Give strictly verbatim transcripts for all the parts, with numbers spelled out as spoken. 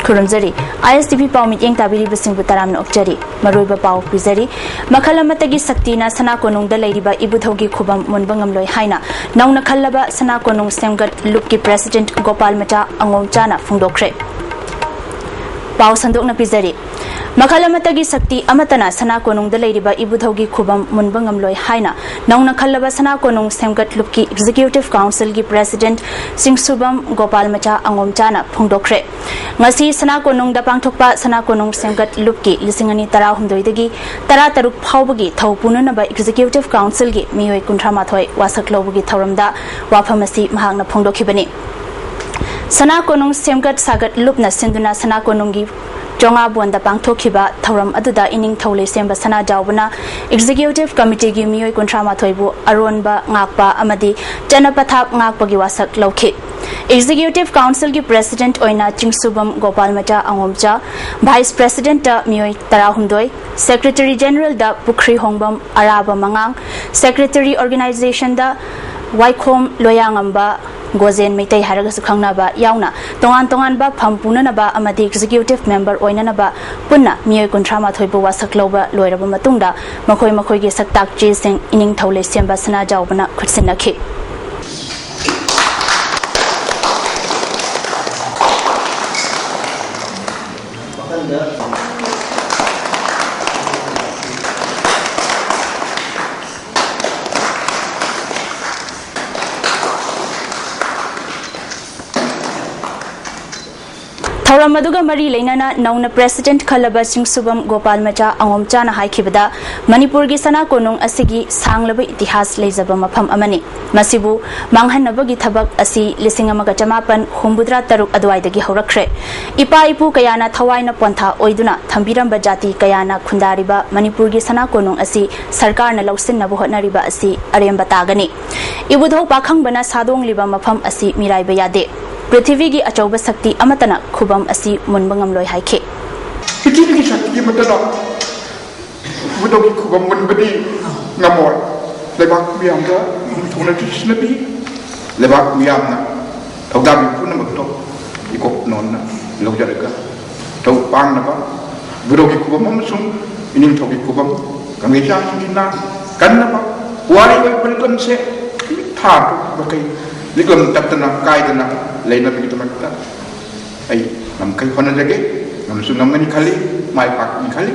ꯈꯨꯔꯨꯝꯖꯔꯤ꯫ ꯑꯥꯏ ꯑꯦꯁ T V ꯄꯥꯎ ꯃꯤꯠꯌꯦꯡ ꯇꯥꯕꯤꯔꯤꯕꯁꯤꯡꯕꯨ ꯇꯔꯥꯝꯅ ꯑꯣꯛꯆꯔꯤ꯫ ꯃꯔꯨꯑꯣꯏꯕ ꯄꯥꯎ ꯄꯤꯖꯔꯤ꯫ ꯃꯈꯜ ꯑꯃꯠꯇꯒꯤ ꯁꯛꯇꯤꯅ ꯁꯅꯥ ꯀꯣꯅꯨꯡꯗ ꯂꯩꯔꯤꯕ ꯏꯕꯨꯙꯧꯒꯤ ꯈꯨꯕꯝ ꯃꯨꯟꯕ ꯉꯝꯂꯣꯏ ꯍꯥꯏꯅ ꯅꯧꯅ ꯈꯜꯂꯕ ꯁꯅꯥ ꯀꯣꯅꯨꯡ ꯁꯦꯝꯒꯠ ꯂꯨꯞꯀꯤ president ꯒꯣꯄꯥꯜ ꯃꯆꯥ ꯑꯉꯣꯝꯆꯥꯅ ꯐꯣꯡꯗꯣꯛꯈ꯭ꯔꯦ꯫ ꯄꯥꯎ ꯁꯟꯗꯣꯛꯅ ꯄꯤꯖꯔꯤ꯫ ꯃꯈꯜ ꯑꯃꯠꯇꯒꯤ ꯁꯛꯇꯤ ꯑꯃꯠꯇꯅ ꯁꯅꯥ ꯀꯣꯅꯨꯡꯗ ꯂꯩꯔꯤꯕ ꯏꯕꯨꯙꯧꯒꯤ ꯈꯨꯕꯝ ꯃꯨꯟꯕ ꯉꯝꯂꯣꯏ ꯍꯥꯏꯅ ꯅꯧꯅ ꯈꯜꯂꯕ ꯁꯅꯥ ꯀꯣꯅꯨꯡ ꯁꯦꯝꯒꯠ ꯂꯨꯞꯀꯤ executive council ꯒꯤ president ꯆꯤꯡꯁꯨꯕꯝ ꯒꯣꯄꯥꯜ ꯃꯆꯥ ꯑꯉꯣꯝꯆꯥꯅ ꯐꯣꯡꯗꯣꯛꯈ꯭ꯔꯦ꯫ ꯉꯁꯤ ꯁꯅꯥ ꯀꯣꯅꯨꯡꯗ ꯄꯥꯡꯊꯣꯛꯄ ꯁꯅꯥ ꯀꯣꯅꯨꯡ ꯁꯦꯝꯒꯠ ꯂꯨꯞꯀꯤ ꯂꯤꯁꯤꯡ ꯑꯅꯤ ꯇꯔꯥꯍꯨꯝꯗꯣꯏꯗꯒꯤ ꯇꯔꯥ ꯇꯔꯨꯛ ꯐꯥꯎꯕꯒꯤ ꯊꯧ ꯄꯨꯅꯅꯕ executive council ꯒꯤ ꯃꯤꯑꯣꯏ ꯀꯨꯟꯊ꯭ꯔꯥ ꯃꯥꯊꯣꯏ ꯋꯥꯁꯛ ꯂꯧꯕꯒꯤ ꯊꯧꯔꯝꯗ ꯋꯥꯐꯝ ꯑꯁꯤ ꯃꯍꯥꯛꯅ ꯐꯣꯡꯗꯣꯛꯈꯤꯕꯅꯤ꯫ ꯁꯅꯥ ꯀꯣꯅꯨꯡ ꯁꯦꯝꯒꯠ ꯁꯥꯒꯠ ꯂꯨꯞꯅ ꯁꯤꯟꯗꯨꯅ ꯁꯅꯥ ꯀꯣꯅꯨꯡꯒꯤ ꯆꯣꯉꯥꯕꯣꯟꯗ ꯄꯥꯡꯊꯣꯛꯈꯤꯕ ꯊꯧꯔꯝ ꯑꯗꯨꯗ ꯏꯅꯤꯡꯊꯧ ꯂꯩꯁꯦꯝꯕ ꯁꯅꯥꯖꯥꯎꯕꯅ executive committee ꯒꯤ ꯃꯤꯑꯣꯏ ꯀꯨꯟꯊ꯭ꯔꯥ ꯃꯥꯊꯣꯏꯕꯨ ꯑꯔꯣꯟꯕ ꯉꯥꯛꯄ ꯑꯃꯗꯤ ꯆꯠꯅ ꯄꯊꯥꯞ ꯉꯥꯛꯄꯒꯤ ꯋꯥꯁꯛ ꯂꯧꯈꯤ꯫ Executive council ꯒꯤ president ꯑꯣꯏꯅ ꯆꯤꯡꯁꯨꯕꯝ ꯒꯣꯄꯥꯜ ꯃꯆꯥ ꯑꯉꯣꯝꯆꯥ, vice president ꯇ ꯃꯤꯑꯣꯏ ꯇꯔꯥꯍꯨꯝꯗꯣꯏ, secretary general ꯗ ꯄꯨꯈ꯭ꯔꯤ ꯍꯣꯡꯕꯝ ꯑꯔꯥꯕ ꯃꯉꯥꯡ, secretary organization ꯗ ꯋꯥꯏꯈꯣꯝ ꯂꯣꯌꯥꯉꯝꯕ ꯒꯣꯖꯦꯟ ꯃꯩꯇꯩ ꯍꯥꯏꯔꯒꯁꯨ ꯈꯪꯅꯕ ꯌꯥꯎꯅ ꯇꯣꯉꯥꯟ ꯇꯣꯉꯥꯟꯕ ꯐꯝ ꯄꯨꯅꯅꯕ ꯑꯃꯗꯤ executive member ꯑꯣꯏꯅꯅꯕ ꯄꯨꯟꯅ ꯃꯤꯑꯣꯏ ꯀꯨꯟꯊ꯭ꯔꯥ ꯃꯥꯊꯣꯏꯕꯨ ꯋꯥꯁꯛ ꯂꯧꯕ ꯂꯣꯏꯔꯕ ꯃꯇꯨꯡꯗ ꯃꯈꯣꯏ ꯃꯈꯣꯏꯒꯤ ꯁꯛꯇꯥꯛ ꯆꯦꯁꯤꯡ ꯏꯅꯤꯡꯊꯧ ꯂꯩꯁꯦꯝꯕ ꯁꯅꯥꯖꯥꯎꯕꯅ ꯈꯨꯠꯁꯤꯟꯅꯈꯤ꯫ ꯊꯧꯔꯝ ꯑꯗꯨꯒ ꯃꯔꯤ ꯂꯩꯅꯅ ꯅꯧꯅ president ꯈꯜꯂꯕ ꯆꯤꯡꯁꯨꯕꯝ ꯒꯣꯄꯥꯜ ꯃꯆꯥ ꯑꯉꯣꯝꯆꯥꯅ ꯍꯥꯏꯈꯤꯕꯗ, ꯃꯅꯤꯄꯨꯔꯒꯤ ꯁꯅꯥ ꯀꯣꯅꯨꯡ ꯑꯁꯤꯒꯤ ꯁꯥꯡꯂꯕ ꯏꯇꯤꯍꯥꯁ ꯂꯩꯖꯕ ꯃꯐꯝ ꯑꯃꯅꯤ꯫ ꯃꯁꯤꯕꯨ ꯃꯥꯡꯍꯟꯅꯕꯒꯤ ꯊꯕꯛ ꯑꯁꯤ ꯂꯤꯁꯤꯡ ꯑꯃꯒ ꯆꯃꯥꯄꯟ ꯍꯨꯝꯐꯨꯇꯔꯥ ꯇꯔꯨꯛ ꯑꯗꯨꯋꯥꯏꯗꯒꯤ ꯍꯧꯔꯛꯈ꯭ꯔꯦ꯫ ꯏꯄꯥ ꯏꯄꯨ ꯀꯌꯥꯅ ꯊꯋꯥꯏꯅ ꯄꯣꯟꯊꯥ ꯑꯣꯏꯗꯨꯅ ꯊꯝꯕꯤꯔꯝꯕ ꯖꯥꯇꯤ ꯀꯌꯥꯅ ꯈꯨꯟꯗꯥꯔꯤꯕ ꯃꯅꯤꯄꯨꯔꯒꯤ ꯁꯅꯥ ꯀꯣꯅꯨꯡ ꯑꯁꯤ ꯁꯔꯀꯥꯔꯅ ꯂꯧꯁꯤꯟꯅꯕ ꯍꯣꯠꯅꯔꯤꯕ ꯑꯁꯤ ꯑꯔꯦꯝꯕ ꯇꯥꯒꯅꯤ꯫ ꯏꯕꯨꯙꯧ ꯄꯥꯈꯪꯕꯅ ꯁꯥꯗꯣꯡꯂꯤꯕ ꯃꯐꯝ ꯑꯁꯤ ꯃꯤꯔꯥꯏꯕ ꯌꯥꯗꯦ꯫ ꯄ꯭ꯔꯤꯊꯤꯕꯤꯒꯤ ꯑꯆꯧꯕ ꯁꯛꯇꯤ ꯑꯃꯠꯇꯅ ꯈꯨꯕꯝ ꯑꯁꯤ ꯃꯨꯟꯕ ꯉꯝꯂꯣꯏ ꯍꯥꯏꯈꯤ꯫ ꯄ꯭ꯔꯤꯊꯤꯕꯤꯒꯤ ꯁꯛꯇꯤ ꯑꯃꯠꯇꯅ ꯏꯕꯨꯙꯧꯒꯤ ꯈꯨꯕꯝ ꯃꯨꯟꯕꯗꯤ ꯉꯝꯃꯣꯏ꯫ ꯂꯩꯕꯥꯛ ꯃꯤꯌꯥꯝꯗ ꯅꯤꯡꯊꯧꯅ ꯆꯤꯟꯁꯤꯟꯅꯕꯤ꯫ ꯂꯩꯕꯥꯛ ꯃꯤꯌꯥꯝꯅ ꯊꯧꯗꯥꯡ ꯄꯨꯝꯅꯃꯛꯇꯣ ꯏꯀꯣꯛ ꯅꯣꯟꯅ ꯂꯧꯖꯔꯒ ꯊꯧ ꯄꯥꯡꯅꯕ ꯕꯨꯙꯧꯒꯤ ꯈꯨꯕꯝ ꯑꯃꯁꯨꯡ ꯏꯅꯤꯡꯊꯧꯒꯤ ꯈꯨꯕꯝ ꯀꯪꯂꯩꯆꯥꯡꯁꯤꯡꯁꯤꯅ ꯀꯟꯅꯕ ꯄꯨꯋꯥꯔꯤ ꯑꯣꯏꯕ ꯂꯤꯛꯂꯝꯁꯦ ꯊꯥ ꯃꯈꯩ ꯂꯤꯛꯂꯝ ꯇꯠꯇꯅ ꯀꯥꯏꯗꯅ ꯂꯩꯅꯕꯒꯤꯗꯃꯛꯇ ꯑꯩ ꯉꯝꯈꯩ ꯍꯣꯠꯅꯖꯒꯦ꯫ ꯉꯝꯁꯨ ꯉꯝꯒꯅꯤ ꯈꯜꯂꯤ, ꯃꯥꯏ ꯄꯥꯛꯀꯅꯤ ꯈꯜꯂꯤ꯫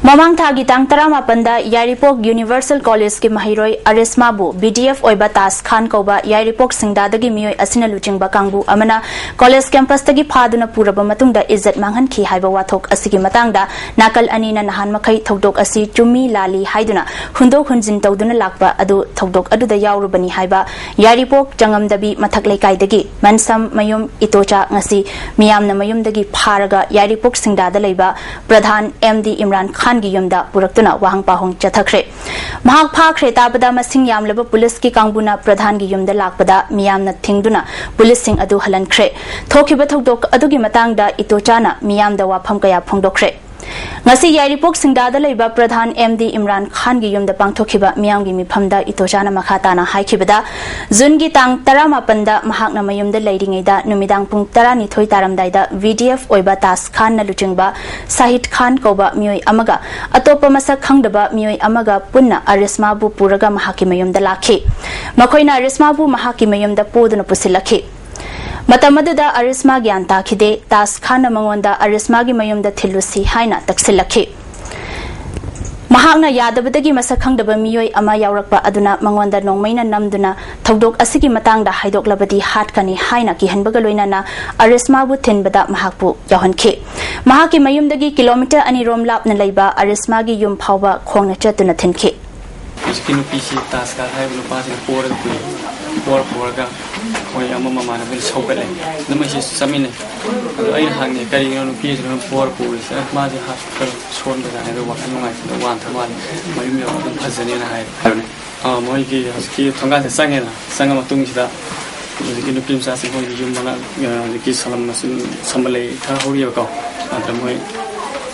ꯃꯃꯥꯡ ꯊꯥꯒꯤ ꯇꯥꯡ ꯇꯔꯥꯃꯥꯄꯟꯗ ꯌꯥꯏꯔꯤꯄꯣꯛ ꯌꯨꯅꯤꯚꯔꯁꯦꯜ ꯀꯣꯂꯦꯖꯀꯤ ꯃꯍꯩꯔꯣꯏ ꯑꯔꯤꯁꯃꯥꯕꯨ ꯕꯤ ꯗꯤ ꯑꯦꯐ ꯑꯣꯏꯕ ꯇꯥꯖ ꯈꯥꯟ ꯀꯧꯕ ꯌꯥꯏꯔꯤꯄꯣꯛ ꯁꯤꯡꯗꯥꯗꯒꯤ ꯃꯤꯑꯣꯏ ꯑꯁꯤꯅ ꯂꯨꯆꯤꯡꯕ ꯀꯥꯡꯕꯨ ꯑꯃꯅ ꯀꯣꯂꯦꯖ ꯀꯦꯝꯄꯁꯇꯒꯤ ꯐꯥꯗꯨꯅ ꯄꯨꯔꯕ ꯃꯇꯨꯡꯗ ꯏꯖꯠ ꯃꯥꯡꯍꯟꯈꯤ ꯍꯥꯏꯕ ꯋꯥꯊꯣꯛ ꯑꯁꯤꯒꯤ ꯃꯇꯥꯡꯗ ꯅꯥꯀꯜ ꯑꯅꯤꯅ ꯅꯍꯥꯟ ꯃꯈꯩ ꯊꯧꯗꯣꯛ ꯑꯁꯤ ꯆꯨꯝꯃꯤ ꯂꯥꯜꯂꯤ ꯍꯥꯏꯗꯨꯅ ꯍꯨꯟꯗꯣꯛ ꯍꯨꯟꯖꯤꯟ ꯇꯧꯗꯨꯅ ꯂꯥꯛꯄ ꯑꯗꯨ ꯊꯧꯗꯣꯛ ꯑꯗꯨꯗ ꯌꯥꯎꯔꯨꯕꯅꯤ ꯍꯥꯏꯕ ꯌꯥꯏꯔꯤꯄꯣꯛ ꯆꯉꯝꯗꯕꯤ ꯃꯊꯛ ꯂꯩꯀꯥꯏꯗꯒꯤ ꯃꯟꯁꯝ ꯃꯌꯨꯝ ꯏꯇꯣꯆꯥ ꯉꯁꯤ ꯃꯤꯌꯥꯝꯅ ꯃꯌꯨꯝꯗꯒꯤ ꯐꯥꯔꯒ ꯌꯥꯏꯔꯤꯄꯣꯛ ꯁꯤꯡꯗꯥꯗ ꯂꯩꯕ ꯄ꯭ꯔꯙꯥꯟ ꯑꯦꯝ ꯗꯤ ꯏꯝꯔꯥꯟ ꯈꯥꯟꯒꯤ ꯌꯨꯝꯗ ꯄꯨꯔꯛꯇꯨꯅ ꯋꯥꯍꯪ ꯄꯥꯎꯍꯪ ꯆꯠꯊꯈ꯭ꯔꯦ꯫ ꯃꯍꯥꯛ ꯐꯥꯈ꯭ꯔꯦ ꯇꯥꯕꯗ ꯃꯁꯤꯡ ꯌꯥꯝꯂꯕ ꯄꯨꯂꯤꯁꯀꯤ ꯀꯥꯡꯕꯨꯅ ꯄ꯭ꯔꯙꯥꯟꯒꯤ ꯌꯨꯝꯗ ꯂꯥꯛꯄꯗ ꯃꯤꯌꯥꯝꯅ ꯊꯤꯡꯗꯨꯅ ꯄꯨꯂꯤꯁꯁꯤꯡ ꯑꯗꯨ ꯍꯜꯍꯟꯈ꯭ꯔꯦ꯫ ꯊꯣꯛꯈꯤꯕ ꯊꯧꯗꯣꯛ ꯑꯗꯨꯒꯤ ꯃꯇꯥꯡꯗ ꯏꯇꯣꯆꯥꯅ ꯃꯤꯌꯥꯝꯗ ꯋꯥꯐꯝ ꯀꯌꯥ ꯐꯣꯡꯗꯣꯛꯈ꯭ꯔꯦ꯫ ꯉꯁꯤ ꯌꯥꯏꯔꯤꯄꯣꯛ ꯁꯤꯡꯗꯥꯗ ꯂꯩꯕ ꯄ꯭ꯔꯙꯥꯟ ꯑꯦꯝ ꯗꯤ ꯏꯝꯔꯥꯟ ꯈꯥꯟꯒꯤ ꯌꯨꯝꯗ ꯄꯥꯡꯊꯣꯛꯈꯤꯕ ꯃꯤꯌꯥꯝꯒꯤ ꯃꯤꯐꯝꯗ ꯏꯇꯣꯆꯥꯅ ꯃꯈꯥ ꯇꯥꯅ ꯍꯥꯏꯈꯤꯕꯗ, ꯖꯨꯟꯒꯤ ꯇꯥꯡ ꯇꯔꯥꯃꯥꯄꯟꯗ ꯃꯍꯥꯛꯅ ꯃꯌꯨꯝꯗ ꯂꯩꯔꯤꯉꯩꯗ ꯅꯨꯃꯤꯗꯥꯡ ꯄꯨꯡ ꯇꯔꯥꯅꯤꯊꯣꯏ ꯇꯥꯔꯝꯗꯥꯏꯗ ꯚꯤ ꯗꯤ ꯑꯦꯐ ꯑꯣꯏꯕ ꯇꯥꯖ ꯈꯥꯟꯅ ꯂꯨꯆꯤꯡꯕ ꯁꯥꯍꯤꯗ ꯈꯥꯟ ꯀꯧꯕ ꯃꯤꯑꯣꯏ ꯑꯃꯒ ꯑꯇꯣꯞꯄ ꯃꯁꯛ ꯈꯪꯗꯕ ꯃꯤꯑꯣꯏ ꯑꯃꯒ ꯄꯨꯟꯅ ꯑꯔꯤꯁꯃꯥꯕꯨ ꯄꯨꯔꯒ ꯃꯍꯥꯛꯀꯤ ꯃꯌꯨꯝꯗ ꯂꯥꯛꯈꯤ꯫ ꯃꯈꯣꯏꯅ ꯑꯔꯤꯁꯃꯥꯕꯨ ꯃꯍꯥꯛꯀꯤ ꯃꯌꯨꯝꯗ ꯄꯨꯗꯨꯅ ꯄꯨꯁꯤꯜꯂꯛꯈꯤ꯫ ꯃꯇꯝ ꯑꯗꯨꯗ ꯑꯔꯤꯁꯃꯥ ꯒ꯭ꯌꯥꯟ ꯇꯥꯈꯤꯗꯦ꯫ ꯇꯥꯖ ꯈꯥꯟꯅ ꯃꯉꯣꯟꯗ ꯑꯔꯤꯁꯃꯥꯒꯤ ꯃꯌꯨꯝꯗ ꯊꯤꯜꯂꯨꯁꯤ ꯍꯥꯏꯅ ꯇꯛꯁꯤꯜꯂꯛꯈꯤ꯫ ꯃꯍꯥꯛꯅ ꯌꯥꯗꯕꯗꯒꯤ ꯃꯁꯛ ꯈꯪꯗꯕ ꯃꯤꯑꯣꯏ ꯑꯃ ꯌꯥꯎꯔꯛꯄ ꯑꯗꯨꯅ ꯃꯉꯣꯟꯗ ꯅꯣꯡꯃꯩꯅ ꯅꯝꯗꯨꯅ ꯊꯧꯗꯣꯛ ꯑꯁꯤꯒꯤ ꯃꯇꯥꯡꯗ ꯍꯥꯏꯗꯣꯛꯂꯕꯗꯤ ꯍꯥꯠꯀꯅꯤ ꯍꯥꯏꯅ ꯀꯤꯍꯟꯕꯒ ꯂꯣꯏꯅꯅ ꯑꯔꯤꯁꯃꯥꯕꯨ ꯊꯤꯟꯕꯗ ꯃꯍꯥꯛꯄꯨ ꯌꯥꯎꯍꯟꯈꯤ꯫ ꯃꯍꯥꯛꯀꯤ ꯃꯌꯨꯝꯗꯒꯤ ꯀꯤꯂꯣꯃꯤꯇꯔ ꯑꯅꯤ ꯔꯣꯝ ꯂꯥꯞꯅ ꯂꯩꯕ ꯑꯔꯤꯁꯃꯥꯒꯤ ꯌꯨꯝ ꯐꯥꯎꯕ ꯈꯣꯡꯅ ꯆꯠꯇꯨꯅ ꯊꯤꯟꯈꯤ꯫ ꯍꯧꯖꯤꯛꯀꯤ ꯅꯨꯄꯤꯁꯤ ꯇꯥꯖ ꯈꯥꯟ ꯍꯥꯏꯔꯤꯕ ꯅꯨꯄꯥꯁꯤꯅ ꯄꯣꯔꯒ ꯄꯨꯏ꯫ ꯄꯣꯔ ꯄꯨꯔꯒ ꯃꯣꯏ ꯑꯃ ꯃꯃꯥꯟꯅꯕꯅ ꯁꯧꯒꯠꯂꯦ꯫ ꯑꯗꯨꯝ ꯑꯩꯁꯦ ꯆꯠꯃꯤꯟꯅꯩ꯫ ꯑꯗꯣ ꯑꯩꯅ ꯍꯪꯉꯦ, "ꯀꯔꯤꯒꯤꯅꯣ ꯅꯨꯄꯤꯁꯤꯅ ꯄꯣꯔ ꯄꯨꯔꯤꯁꯦ?" "ꯑꯁ, ꯃꯥꯁꯦ ꯍꯥꯔꯠ ꯈꯔ ꯁꯣꯟꯕꯖꯥꯠꯅꯤ, ꯑꯗꯣ ꯋꯥꯈꯜ ꯅꯨꯡꯉꯥꯏꯇꯅ ꯋꯥꯟꯊ ꯃꯥꯜꯂꯦ, ꯃꯌꯨꯝ ꯌꯧꯔꯒ ꯑꯗꯨꯝ ꯐꯖꯅꯦꯅ" ꯍꯥꯏ꯫ ꯑꯥ, ꯃꯣꯏꯒꯤ ꯍꯧꯖꯤꯛꯀꯤ ꯊꯣꯡꯒꯥꯟꯁꯦ ꯆꯪꯉꯦꯅ, ꯆꯪꯉ ꯃꯇꯨꯡꯁꯤꯗ ꯍꯧꯖꯤꯛꯀꯤ ꯅꯨꯄꯤ ꯃꯆꯥꯁꯤꯡ ꯃꯣꯏꯒꯤ ꯌꯨꯝ ꯃꯅꯥꯛ, ꯑ, ꯍꯧꯖꯤꯛꯀꯤ ꯁꯂꯝ ꯃꯆꯤꯟ ꯁꯝꯕ ꯂꯩ ꯈꯔ ꯍꯧꯔꯤꯕꯀꯣ꯫ ꯑꯗꯨꯗ ꯃꯣꯏ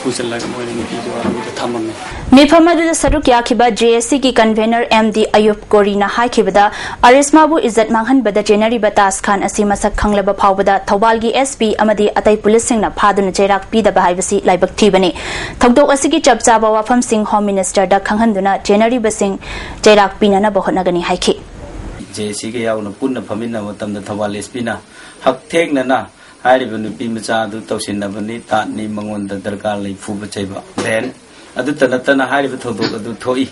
ꯄꯨꯁꯤꯜꯂꯒ ꯃꯣꯏꯅ ꯅꯨꯄꯤꯗꯣ ꯑꯗꯨꯗ ꯊꯝꯃꯝꯃꯦ꯫ ꯃꯤꯐꯝ ꯑꯗꯨꯗ ꯁꯔꯨꯛ ꯌꯥꯈꯤꯕ ꯖꯦ ꯑꯦꯁ ꯁꯤꯒꯤ ꯀꯟꯚꯦꯅꯔ ꯑꯦꯝ ꯗꯤ ꯑꯌꯨꯕ ꯀꯣꯔꯤꯅ ꯍꯥꯏꯈꯤꯕꯗ, ꯑꯔꯤꯁꯃꯥꯕꯨ ꯏꯖꯠ ꯃꯥꯡꯍꯟꯕꯗ ꯆꯦꯟꯅꯔꯤꯕ ꯇꯥꯖ ꯈꯥꯟ ꯑꯁꯤ ꯃꯁꯛ ꯈꯪꯂꯕ ꯐꯥꯎꯕꯗ ꯊꯧꯕꯥꯜꯒꯤ ꯑꯦꯁ ꯄꯤ ꯑꯃꯗꯤ ꯑꯇꯩ ꯄꯨꯂꯤꯁꯁꯤꯡꯅ ꯐꯥꯗꯨꯅ ꯆꯩꯔꯥꯛ ꯄꯤꯗꯕ ꯍꯥꯏꯕꯁꯤ ꯂꯥꯏꯕꯛ ꯊꯤꯕꯅꯤ꯫ ꯊꯧꯗꯣꯛ ꯑꯁꯤꯒꯤ ꯆꯞ ꯆꯥꯕ ꯋꯥꯐꯝꯁꯤꯡ ꯍꯣꯝ ꯃꯤꯅꯤꯁꯇꯔꯗ ꯈꯪꯍꯟꯗꯨꯅ ꯆꯦꯟꯅꯔꯤꯕꯁꯤꯡ ꯆꯩꯔꯥꯛ ꯄꯤꯅꯅꯕ ꯍꯣꯠꯅꯒꯅꯤ ꯍꯥꯏꯈꯤ꯫ ꯖꯦ ꯑꯦꯁ ꯁꯤꯒ ꯌꯥꯎꯅ ꯄꯨꯟꯅ ꯐꯝꯃꯤꯟꯅꯕ ꯃꯇꯝꯗ ꯊꯧꯕꯥꯜ ꯑꯦꯁ ꯄꯤꯅ ꯍꯛꯊꯦꯡꯅꯅ ꯍꯥꯏꯔꯤꯕ ꯅꯨꯄꯤ ꯃꯆꯥ ꯑꯗꯨ ꯇꯧꯁꯤꯟꯅꯕꯅꯤ, ꯇꯥꯠꯅꯤ, ꯃꯉꯣꯟꯗ ꯗꯔꯀꯥꯔ ꯂꯩ ꯐꯨꯕ ꯆꯩꯕ ꯕꯦꯟ꯫ ꯑꯗꯨꯇ ꯅꯠꯇꯅ ꯍꯥꯏꯔꯤꯕ ꯊꯧꯗꯣꯛ ꯑꯗꯨ ꯊꯣꯛꯏ,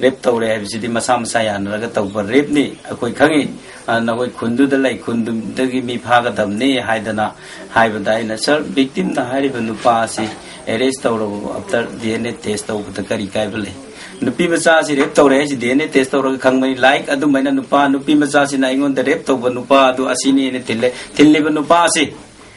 ꯔꯦꯞ ꯇꯧꯔꯦ ꯍꯥꯏꯕꯁꯤꯗꯤ ꯃꯁꯥ ꯃꯁꯥ ꯌꯥꯅꯔꯒ ꯇꯧꯕ ꯔꯦꯞꯅꯤ꯫ ꯑꯩꯈꯣꯏ ꯈꯪꯉꯤ, ꯑ, ꯅꯈꯣꯏ ꯈꯨꯟꯗꯨꯗ ꯂꯩ, ꯈꯨꯟꯗꯨꯗꯒꯤ ꯃꯤ ꯐꯥꯒꯗꯕꯅꯤ ꯍꯥꯏꯗꯅ ꯍꯥꯏꯕꯗ ꯑꯩꯅ, "ꯁꯥꯔ, ꯚꯤꯛꯇꯤꯝꯅ ꯍꯥꯏꯔꯤꯕ ꯅꯨꯄꯥ ꯑꯁꯤ ꯑꯦꯔꯦꯁ ꯇꯧꯔꯕ after D N A test ꯇꯧꯕꯗ ꯀꯔꯤ ꯀꯥꯏꯕ ꯂꯩ? ꯅꯨꯄꯤ ꯃꯆꯥ ꯑꯁꯤ ꯔꯦꯞ ꯇꯧꯔꯦ ꯍꯥꯏꯁꯤ ꯗꯤ ꯑꯦꯟ ꯑꯦ ꯇꯦꯁ ꯇꯧꯔꯒ ꯈꯪꯕꯅꯤ꯫ ꯂꯥꯏꯛ ꯑꯗꯨꯃꯥꯏꯅ ꯅꯨꯄꯥ, ꯅꯨꯄꯤ ꯃꯆꯥꯁꯤꯅ ꯑꯩꯉꯣꯟꯗ ꯔꯦꯞ ꯇꯧꯕ ꯅꯨꯄꯥ ꯑꯗꯨ ꯑꯁꯤꯅꯤꯅ ꯊꯤꯜꯂꯦ, ꯊꯤꯜꯂꯤꯕ ꯅꯨꯄꯥ ꯑꯁꯤ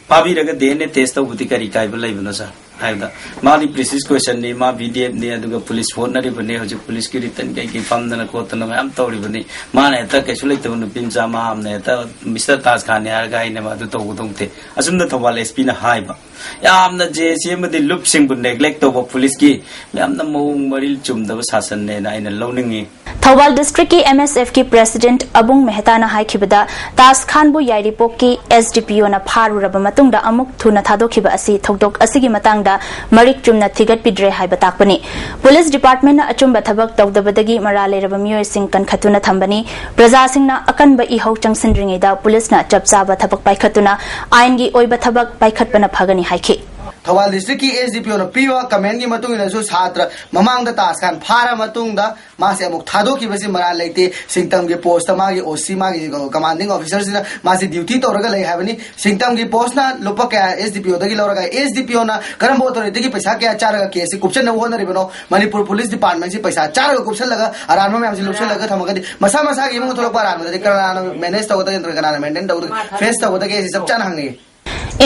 ꯐꯥꯕꯤꯔꯒ ꯗꯤ ꯑꯦꯟ ꯑꯦ ꯇꯦꯁ ꯇꯧꯕꯗꯤ ꯀꯔꯤ ꯀꯥꯏꯕ ꯂꯩꯕꯅꯣ ꯁꯥꯔ?" ꯍꯥꯏꯕꯗ, "ꯃꯥꯗꯤ ꯄ꯭ꯔꯤꯁꯤꯁ ꯀꯣꯏꯁꯟꯅꯤ, ꯃꯥ ꯕꯤ ꯗꯤ ꯑꯦꯐꯅꯤ, ꯑꯗꯨꯒ ꯄꯨꯂꯤꯁ ꯍꯣꯠꯅꯔꯤꯕꯅꯤ, ꯍꯧꯖꯤꯛ ꯄꯨꯂꯤꯁꯀꯤ ꯔꯤꯇꯟ ꯀꯩꯀꯩ ꯐꯝꯗꯅ ꯈꯣꯠꯇꯅ ꯃꯌꯥꯝ ꯇꯧꯔꯤꯕꯅꯤ, ꯃꯥꯅ ꯍꯦꯛꯇ ꯀꯩꯁꯨ ꯂꯩꯇꯕ ꯅꯨꯄꯤ ꯃꯆꯥ, ꯃꯥ ꯑꯃꯅ ꯍꯦꯛꯇ ꯃꯤꯁꯇꯔ ꯇꯥꯖ ꯈꯥꯟꯅꯤ ꯍꯥꯏꯔꯒ ꯑꯩꯅ ꯃꯗꯨ ꯇꯧꯒꯗꯧꯗꯦ", ꯑꯁꯨꯝꯅ ꯊꯧꯕꯥꯜ ꯑꯦꯁ ꯄꯤꯅ ꯍꯥꯏꯕ꯫ ꯌꯥꯝꯅ ꯖꯦ ꯑꯦꯁ ꯁꯤ ꯑꯃꯗꯤ ꯂꯨꯞꯁꯤꯡꯕꯨ ꯅꯦꯒ꯭ꯂꯦꯛ ꯇꯧꯕ ꯄꯨꯂꯤꯁꯀꯤ ꯌꯥꯝꯅ ꯃꯑꯣꯡ ꯃꯔꯤꯜ ꯆꯨꯝꯗꯕ ꯁꯥꯁꯟꯅꯦꯅ ꯑꯩꯅ ꯂꯧꯅꯤꯡꯉꯤ꯫ ꯊꯧꯕꯥꯜ ꯗꯤꯁꯇ꯭ꯔꯤꯛꯀꯤ ꯑꯦꯝ ꯑꯦꯁ ꯑꯦꯐꯀꯤ ꯄ꯭ꯔꯦꯁꯤꯗꯦꯟꯠ ꯑꯕꯨꯡ ꯃꯦꯍꯇꯥꯅ ꯍꯥꯏꯈꯤꯕꯗ, ꯇꯥꯖ ꯈꯥꯟꯕꯨ ꯌꯥꯏꯔꯤꯄꯣꯛꯀꯤ ꯑꯦꯁ ꯗꯤ ꯄꯤ ꯑꯣꯅ ꯐꯥꯔꯨꯔꯕ ꯃꯇꯨꯡꯗ ꯑꯃꯨꯛ ꯊꯨꯅ ꯊꯥꯗꯣꯛꯈꯤꯕ ꯑꯁꯤ ꯊꯧꯗꯣꯛ ꯑꯁꯤꯒꯤ ꯃꯇꯥꯡꯗ ꯃꯔꯤꯛ ꯆꯨꯝꯅ ꯊꯤꯒꯠꯄꯤꯗ꯭ꯔꯦ ꯍꯥꯏꯕ ꯇꯥꯛꯄꯅꯤ꯫ ꯄꯨꯂꯤꯁ ꯗꯤꯄꯥꯔꯠꯃꯦꯟꯠꯅ ꯑꯆꯨꯝꯕ ꯊꯕꯛ ꯇꯧꯗꯕꯗꯒꯤ ꯃꯔꯥꯜ ꯂꯩꯔꯕ ꯃꯤꯑꯣꯏꯁꯤꯡ ꯀꯟꯈꯠꯇꯨꯅ ꯊꯝꯕꯅꯤ꯫ ꯄ꯭ꯔꯖꯥꯁꯤꯡꯅ ꯑꯀꯟꯕ ꯏꯍꯧ ꯆꯪꯁꯤꯟꯗ꯭ꯔꯤꯉꯩꯗ ꯄꯨꯂꯤꯁꯅ ꯆꯞ ꯆꯥꯕ ꯊꯕꯛ ꯄꯥꯏꯈꯠꯇꯨꯅ ꯑꯥꯏꯟꯒꯤ ꯑꯣꯏꯕ ꯊꯕꯛ ꯄꯥꯏꯈꯠꯄꯅ ꯐꯒꯅꯤ ꯍꯥꯏꯈꯤ꯫ ꯊꯧꯕꯥꯜ ꯗꯤꯁꯇ꯭ꯔꯤꯛꯀꯤ ꯑꯦꯁ ꯗꯤ ꯄꯤ ꯑꯣꯅ ꯄꯤꯕ ꯀꯃꯦꯟꯒꯤ ꯃꯇꯨꯡ ꯏꯟꯅꯁꯨ ꯁꯥꯇ꯭ꯔ ꯃꯃꯥꯡꯗ ꯇꯥꯖ ꯈꯥꯟ ꯐꯥꯔ ꯃꯇꯨꯡꯗ ꯃꯥꯁꯦ ꯑꯃꯨꯛ ꯊꯥꯗꯣꯛꯈꯤꯕꯁꯤ ꯃꯔꯥꯜ ꯂꯩꯇꯦ꯫ ꯁꯤꯡꯇꯝꯒꯤ ꯄꯣꯁꯇ ꯃꯥꯒꯤ ꯑꯣ ꯁꯤ, ꯃꯥꯒꯤ ꯀꯃꯥꯟꯗꯤꯡ ꯑꯣꯐꯤꯁꯔꯁꯤꯅ ꯃꯥꯁꯤ ꯗ꯭ꯌꯨꯇꯤ ꯇꯧꯔꯒ ꯂꯩ ꯍꯥꯏꯕꯅꯤ꯫ ꯁꯤꯡꯇꯝꯒꯤ ꯄꯣꯁꯅ ꯂꯨꯄꯥ ꯀꯌꯥ ꯑꯦꯁ ꯗꯤ ꯄꯤ ꯑꯣꯗꯒꯤ ꯂꯧꯔꯒ, ꯑꯦꯁ ꯗꯤ ꯄꯤ ꯑꯣꯅ ꯀꯔꯝꯕ ꯑꯣꯊꯣꯔꯤꯇꯤꯒꯤ ꯄꯩꯁꯥ ꯀꯌꯥ ꯆꯥꯔꯒ ꯀꯦꯁꯁꯤ ꯀꯨꯞꯁꯟꯅꯕ ꯍꯣꯠꯅꯔꯤꯕꯅꯣ? ꯃꯅꯤꯄꯨꯔ ꯄꯨꯂꯤꯁ ꯗꯤꯄꯥꯔꯠꯃꯦꯟꯁꯤ ꯄꯩꯁꯥ ꯆꯥꯔꯒ ꯀꯨꯞꯁꯜꯂꯒ ꯑꯔꯥꯟꯕ ꯃꯌꯥꯝꯁꯤ ꯂꯨꯞꯁꯜꯂꯒ ꯊꯝꯃꯒꯗꯤ ꯃꯁꯥ ꯃꯁꯥꯒꯤ ꯏꯃꯨꯡꯗ ꯊꯣꯛꯂꯛꯄ ꯑꯔꯥꯟꯕꯗꯗꯤ ꯀꯅꯥꯅ ꯃꯦꯅꯦꯖ ꯇꯧꯒꯗꯒꯦ ꯅꯠꯇ꯭ꯔꯒ ꯀꯅꯥꯅ ꯃꯦꯟꯇꯦꯟ ꯇꯧꯒꯗꯒꯦ, ꯐꯦꯁ ꯇꯧꯒꯗꯒꯦ ꯍꯥꯏꯁꯤ ꯆꯞ ꯆꯥꯅ ꯍꯪꯅꯤꯡꯉꯤ꯫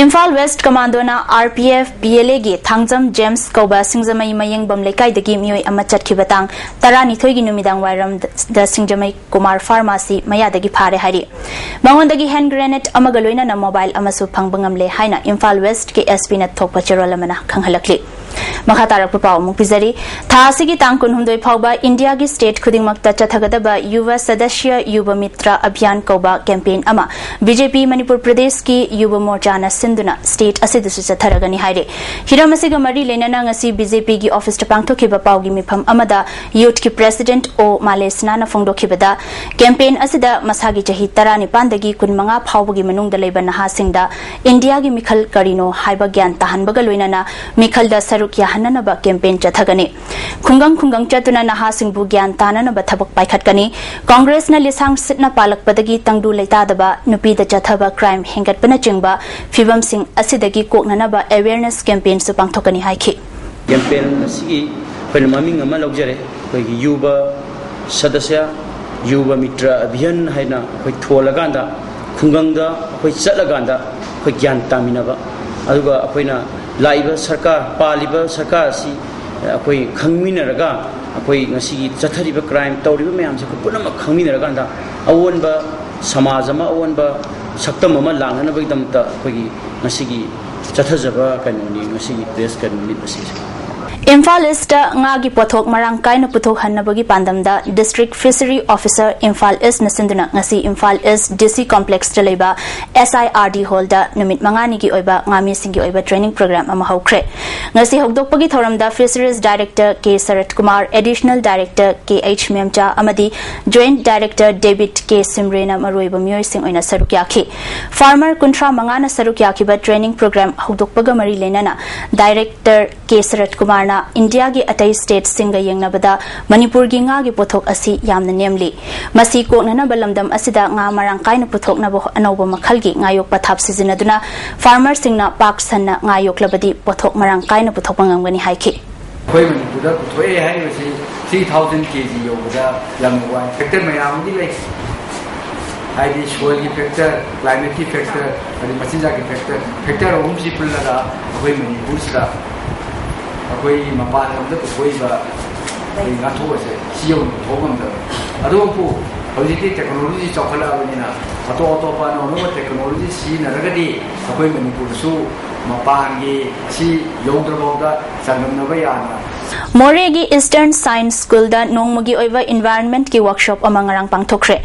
ꯏꯝꯐꯥꯜ ꯋꯦꯁ꯭ꯠ ꯀꯃꯥꯟꯗꯣꯅ R P F P L ꯑꯦꯒꯤ ꯊꯥꯡꯖꯝ ꯖꯦꯝꯁ ꯀꯧꯕ ꯁꯤꯡꯖꯃꯩ ꯃꯌꯦꯡꯕꯝ ꯂꯩꯀꯥꯏꯗꯒꯤ ꯃꯤꯑꯣꯏ ꯑꯃ ꯆꯠꯈꯤꯕ ꯇꯥꯡ ꯇꯔꯥꯅꯤꯊꯣꯏꯒꯤ ꯅꯨꯃꯤꯗꯥꯡ ꯋꯥꯏꯔꯝꯗ ꯁꯤꯡꯖꯃꯩ ꯀꯨꯃꯥꯔ ꯐꯥꯔꯃꯥꯁꯤ ꯃꯌꯥꯗꯒꯤ ꯐꯥꯔꯦ ꯍꯥꯏꯔꯤ꯫ ꯃꯉꯣꯟꯗꯒꯤ ꯍꯦꯟ ꯒ꯭ꯔꯦꯅꯦꯗ ꯑꯃꯒ ꯂꯣꯏꯅꯅ ꯃꯣꯕꯥꯏꯜ ꯑꯃꯁꯨ ꯐꯪꯕ ꯉꯝꯂꯦ ꯍꯥꯏꯅ ꯏꯝꯐꯥꯜ ꯋꯦꯁ꯭ꯠꯀꯤ ꯑꯦꯁ ꯄꯤꯅ ꯊꯣꯛꯄ ꯆꯦꯔꯣꯜ ꯑꯃꯅ ꯈꯪꯍꯜꯂꯛꯂꯤ꯫ ꯃꯈꯥ ꯇꯥꯔꯛꯄ ꯄꯥꯎ ꯑꯃꯨꯛ ꯄꯤꯖꯔꯤ꯫ ꯊꯥ ꯑꯁꯤꯒꯤ ꯇꯥꯡ ꯀꯨꯟꯍꯨꯝꯗꯣꯏ ꯐꯥꯎꯕ ꯏꯟꯗꯤꯌꯥꯒꯤ ꯁ꯭ꯇꯦꯠ ꯈꯨꯗꯤꯡꯃꯛꯇ ꯆꯠꯊꯒꯗꯕ ꯌꯨꯕ ꯁꯗꯁ꯭ꯌ ꯌꯨꯕ ꯃꯤꯇ꯭ꯔ ꯑꯚꯤꯌꯥꯟ ꯀꯧꯕ ꯀꯦꯝꯄꯦꯟ ꯑꯃ ꯕꯤ ꯖꯦ ꯄꯤ ꯃꯅꯤꯄꯨꯔ ꯄ꯭ꯔꯗꯦꯁꯀꯤ ꯌꯨꯕ ꯃꯣꯔꯆꯥꯅ ꯁꯤꯟꯗꯨꯅ ꯁ꯭ꯇꯦꯠ ꯑꯁꯤꯗꯁꯨ ꯆꯠꯊꯔꯒꯅꯤ ꯍꯥꯏꯔꯦ꯫ ꯍꯤꯔꯝ ꯑꯁꯤꯒ ꯃꯔꯤ ꯂꯩꯅꯅ ꯉꯁꯤ ꯕꯤ ꯖꯦ ꯄꯤꯒꯤ ꯑꯣꯐꯤꯁꯇ ꯄꯥꯡꯊꯣꯛꯈꯤꯕ ꯄꯥꯎꯒꯤ ꯃꯤꯐꯝ ꯑꯃꯗ ꯌꯨꯠꯀꯤ ꯄ꯭ꯔꯦꯁꯤꯗꯦꯟꯠ ꯑꯣ ꯃꯥꯂꯦꯁꯅꯥꯅ ꯐꯣꯡꯗꯣꯛꯈꯤꯕꯗ, ꯀꯦꯝꯄꯦꯟ ꯑꯁꯤꯗ ꯃꯁꯥꯒꯤ ꯆꯍꯤ ꯇꯔꯥꯅꯤꯄꯥꯟꯗꯒꯤ ꯀꯨꯟꯃꯉꯥ ꯐꯥꯎꯕꯒꯤ ꯃꯅꯨꯡꯗ ꯂꯩꯕ ꯅꯍꯥꯁꯤꯡꯗ ꯏꯟꯗꯤꯌꯥꯒꯤ ꯃꯤꯈꯜ ꯀꯔꯤꯅꯣ ꯍꯥꯏꯕ ꯒ꯭ꯌꯥꯟ ꯇꯥꯍꯟꯕꯒ ꯂꯣꯏꯅꯅ ꯃꯤꯈꯜꯗ ꯁꯔꯨꯛ ꯌꯥꯍꯟꯅꯅꯕ ꯀꯦꯝꯄꯦꯟ ꯆꯠꯊꯒꯅꯤ꯫ ꯈꯨꯡꯒꯪ ꯈꯨꯡꯒꯪ ꯆꯠꯇꯨꯅ ꯅꯍꯥꯁꯤꯡꯕꯨ ꯒ꯭ꯌꯥꯟ ꯇꯥꯅꯅꯕ ꯊꯕꯛ ꯄꯥꯏꯈꯠꯀꯅꯤ꯫ ꯀꯣꯡꯒ꯭ꯔꯦꯁꯅ ꯂꯤꯁꯥꯡ ꯁꯤꯠꯅ ꯄꯥꯜꯂꯛꯄꯗꯒꯤ ꯇꯪꯗꯨ ꯂꯩꯇꯥꯗꯕ, ꯅꯨꯄꯤꯗ ꯆꯠꯊꯕ ꯀ꯭ꯔꯥꯏꯝ ꯍꯦꯟꯒꯠꯄꯅꯆꯤꯡꯕ ꯐꯤꯚꯝꯁꯤꯡ ꯑꯁꯤꯗꯒꯤ ꯀꯣꯛꯅꯅꯕ ꯑꯦꯋꯦꯌꯔꯅꯦꯁ ꯀꯦꯝꯄꯦꯟꯁꯨ ꯄꯥꯡꯊꯣꯛꯀꯅꯤ ꯍꯥꯏꯈꯤ꯫ ꯀꯦꯝꯄꯦꯟ ꯑꯁꯤꯒꯤ ꯑꯩꯈꯣꯏꯅ ꯃꯃꯤꯡ ꯑꯃ ꯂꯧꯖꯔꯦ, ꯑꯩꯈꯣꯏꯒꯤ ꯌꯨꯕ ꯁꯗꯁ꯭ꯌ ꯌꯨꯕ ꯃꯤꯇ꯭ꯔ ꯑꯚꯤꯌꯥꯟ ꯍꯥꯏꯅ ꯑꯩꯈꯣꯏ ꯊꯣꯜꯂꯀꯥꯟꯗ, ꯈꯨꯡꯒꯪꯗ ꯑꯩꯈꯣꯏ ꯆꯠꯂꯀꯥꯟꯗ ꯑꯩꯈꯣꯏ ꯒ꯭ꯌꯥꯟ ꯇꯥꯃꯤꯟꯅꯕ, ꯑꯗꯨꯒ ꯑꯩꯈꯣꯏꯅ ꯂꯥꯛꯏꯕ ꯁꯔꯀꯥꯔ, ꯄꯥꯜꯂꯤꯕ ꯁꯔꯀꯥꯔ ꯑꯁꯤ ꯑꯩꯈꯣꯏ ꯈꯪꯃꯤꯟꯅꯔꯒ, ꯑꯩꯈꯣꯏ ꯉꯁꯤꯒꯤ ꯆꯠꯊꯔꯤꯕ ꯀ꯭ꯔꯥꯏꯝ ꯇꯧꯔꯤꯕ ꯃꯌꯥꯝꯁꯦ ꯑꯩꯈꯣꯏ ꯄꯨꯝꯅꯃꯛ ꯈꯪꯃꯤꯟꯅꯔꯀꯥꯟꯗ ꯑꯑꯣꯟꯕ ꯁꯃꯥꯖ ꯑꯃ, ꯑꯑꯣꯟꯕ ꯁꯛꯇꯝ ꯑꯃ ꯂꯥꯛꯅꯅꯕꯒꯤꯗꯃꯛꯇ ꯑꯩꯈꯣꯏꯒꯤ ꯉꯁꯤꯒꯤ ꯆꯠꯊꯖꯕ ꯀꯩꯅꯣꯅꯤ, ꯉꯁꯤꯒꯤ ꯄ꯭ꯔꯦꯁ ꯀꯩꯅꯣ ꯃꯤꯠ ꯑꯁꯤꯁꯦ꯫ ꯏꯝꯐꯥꯜ ꯏꯁꯇ ꯉꯥꯒꯤ ꯄꯣꯠꯊꯣꯛ ꯃꯔꯥꯡ ꯀꯥꯏꯅ ꯄꯨꯊꯣꯛꯍꯟꯅꯕꯒꯤ ꯄꯥꯟꯗꯝꯗ ꯗꯤꯁꯇ꯭ꯔꯤꯛ ꯐꯤꯁꯔꯤ ꯑꯣꯐꯤꯁꯔ ꯏꯝꯐꯥꯜ ꯏꯁꯅ ꯁꯤꯟꯗꯨꯅ ꯉꯁꯤ ꯏꯝꯐꯥꯜ ꯏꯁ ꯗꯤ ꯁꯤ ꯀꯣꯝꯄ꯭ꯂꯦꯛꯁꯇ ꯂꯩꯕ ꯑꯦꯁ ꯑꯥꯏ ꯑꯥꯔ ꯗꯤ ꯍꯣꯜꯗ ꯅꯨꯃꯤꯠ ꯃꯉꯥꯅꯤꯒꯤ ꯑꯣꯏꯕ ꯉꯥꯃꯤꯁꯤꯡꯒꯤ ꯑꯣꯏꯕ ꯇ꯭ꯔꯦꯅꯤꯡ ꯄ꯭ꯔꯣꯒ꯭ꯔꯥꯝ ꯑꯃ ꯍꯧꯈ꯭ꯔꯦ꯫ ꯉꯁꯤ ꯍꯧꯗꯣꯛꯄꯒꯤ ꯊꯧꯔꯝꯗ ꯐꯤꯁꯔꯤꯁ ꯗꯥꯏꯔꯦꯛꯇꯔ ꯀꯦ ꯁꯔꯠ ꯀꯨꯃꯥꯔ, ꯑꯦꯗꯤꯁꯅꯦꯜ ꯗꯥꯏꯔꯦꯛꯇꯔ ꯀꯦ ꯑꯩꯆ ꯃꯦꯝꯆꯥ ꯑꯃꯗꯤ ꯖꯣꯏꯟꯠ ꯗꯥꯏꯔꯦꯛꯇꯔ ꯗꯦꯕꯤꯠ ꯀꯦ ꯁꯤꯝꯔꯦꯅ ꯃꯔꯨꯑꯣꯏꯕ ꯃꯤꯑꯣꯏꯁꯤꯡ ꯑꯣꯏꯅ ꯁꯔꯨꯛ ꯌꯥꯈꯤ꯫ ꯐꯥꯔꯃꯔ ꯀꯨꯟꯊ꯭ꯔꯥ ꯃꯉꯥꯅ ꯁꯔꯨꯛ ꯌꯥꯈꯤꯕ ꯇ꯭ꯔꯦꯅꯤꯡ ꯄ꯭ꯔꯣꯒ꯭ꯔꯥꯝ ꯍꯧꯗꯣꯛꯄꯒ ꯃꯔꯤ ꯂꯩꯅꯅ ꯗꯥꯏꯔꯦꯛꯇꯔ ꯀꯦ ꯁꯔꯠ ꯀꯨꯃꯥꯔꯅ ꯏꯟꯗꯤꯌꯥꯒꯤ ꯑꯇꯩ ꯁ꯭ꯇꯦꯠꯁꯤꯡꯒ ꯌꯦꯡꯅꯕꯗ ꯃꯅꯤꯄꯨꯔꯒꯤ ꯉꯥꯒꯤ ꯄꯣꯠꯊꯣꯛ ꯑꯁꯤ ꯌꯥꯝꯅ ꯅꯦꯝꯂꯤ꯫ ꯃꯁꯤ ꯀꯣꯛꯅꯅꯕ ꯂꯝꯗꯝ ꯑꯁꯤꯗ ꯉꯥ ꯃꯔꯥꯡ ꯀꯥꯏꯅ ꯄꯨꯊꯣꯛꯅꯕ ꯑꯅꯧꯕ ꯃꯈꯜꯒꯤ ꯉꯥ ꯌꯣꯛꯄ ꯊꯥꯞ ꯁꯤꯖꯤꯟꯅꯗꯨꯅ ꯐꯥꯔꯃꯔꯁꯤꯡꯅ ꯄꯥꯛ ꯁꯟꯅ ꯉꯥ ꯌꯣꯛꯂꯕꯗꯤ ꯄꯣꯠꯊꯣꯛ ꯃꯔꯥꯡ ꯀꯥꯏꯅ ꯄꯨꯊꯣꯛꯄ ꯉꯝꯒꯅꯤ ꯍꯥꯏꯈꯤ꯫ ꯑꯩꯈꯣꯏ ꯃꯅꯤꯄꯨꯔꯗ ꯄꯨꯊꯣꯛꯑꯦ ꯍꯥꯏꯔꯤꯕꯁꯤ three thousand K G ꯌꯧꯕꯗ ꯌꯥꯝꯅ ꯋꯥꯏ꯫ ꯐꯦꯛꯇꯔ ꯃꯌꯥꯝ ꯑꯃꯗꯤ ꯂꯩ, ꯍꯥꯏꯗꯤ ꯁꯣꯏꯜꯒꯤ ꯐꯦꯛꯇꯔ, ꯀ꯭ꯂꯥꯏꯃꯦꯠꯀꯤ ꯐꯦꯛꯇꯔ, ꯑꯗꯩ ꯃꯆꯤꯟꯖꯥꯛꯀꯤ ꯐꯦꯛꯇꯔ, ꯐꯦꯛꯇꯔ ꯑꯍꯨꯝꯁꯤ ꯄꯨꯜꯂꯒ ꯑꯩꯈꯣꯏ ꯃꯅꯤꯄꯨꯔꯁꯤꯗ ꯑꯩꯈꯣꯏ ꯃꯄꯥꯟ ꯂꯝꯗ ꯄꯨꯊꯣꯛꯏꯕ ꯑꯩꯈꯣꯏ ꯉꯥꯊꯣꯛ ꯑꯁꯦ ꯁꯤ ꯌꯧꯅ ꯄꯨꯊꯣꯛ ꯉꯝꯗꯕ꯫ ꯑꯗꯨꯕꯨ ꯍꯧꯖꯤꯛꯇꯤ ꯇꯦꯛꯅꯣꯂꯣꯖꯤ ꯆꯥꯎꯈꯠꯂꯛꯑꯕꯅꯤꯅ ꯑꯇꯣꯞ ꯑꯇꯣꯞꯄ ꯑꯅꯧ ꯑꯅꯧꯕ ꯇꯦꯛꯅꯣꯂꯣꯖꯤ ꯁꯤꯖꯤꯟꯅꯔꯒꯗꯤ ꯑꯩꯈꯣꯏ ꯃꯅꯤꯄꯨꯔꯗꯁꯨ ꯃꯄꯥꯟꯒꯤ ꯑꯁꯤ ꯌꯧꯗ꯭ꯔꯐꯥꯎꯗ ꯆꯥꯡꯗꯝꯅꯕ ꯌꯥꯅ ꯃꯣꯔꯦꯒꯤ Eastern Science Schoolꯗ ꯅꯣꯡꯃꯒꯤ ꯑꯣꯏꯕ Environmentꯀꯤ workshop ꯑꯃ ꯉꯔꯥꯡ ꯄꯥꯡꯊꯣꯛꯈ꯭ꯔꯦ꯫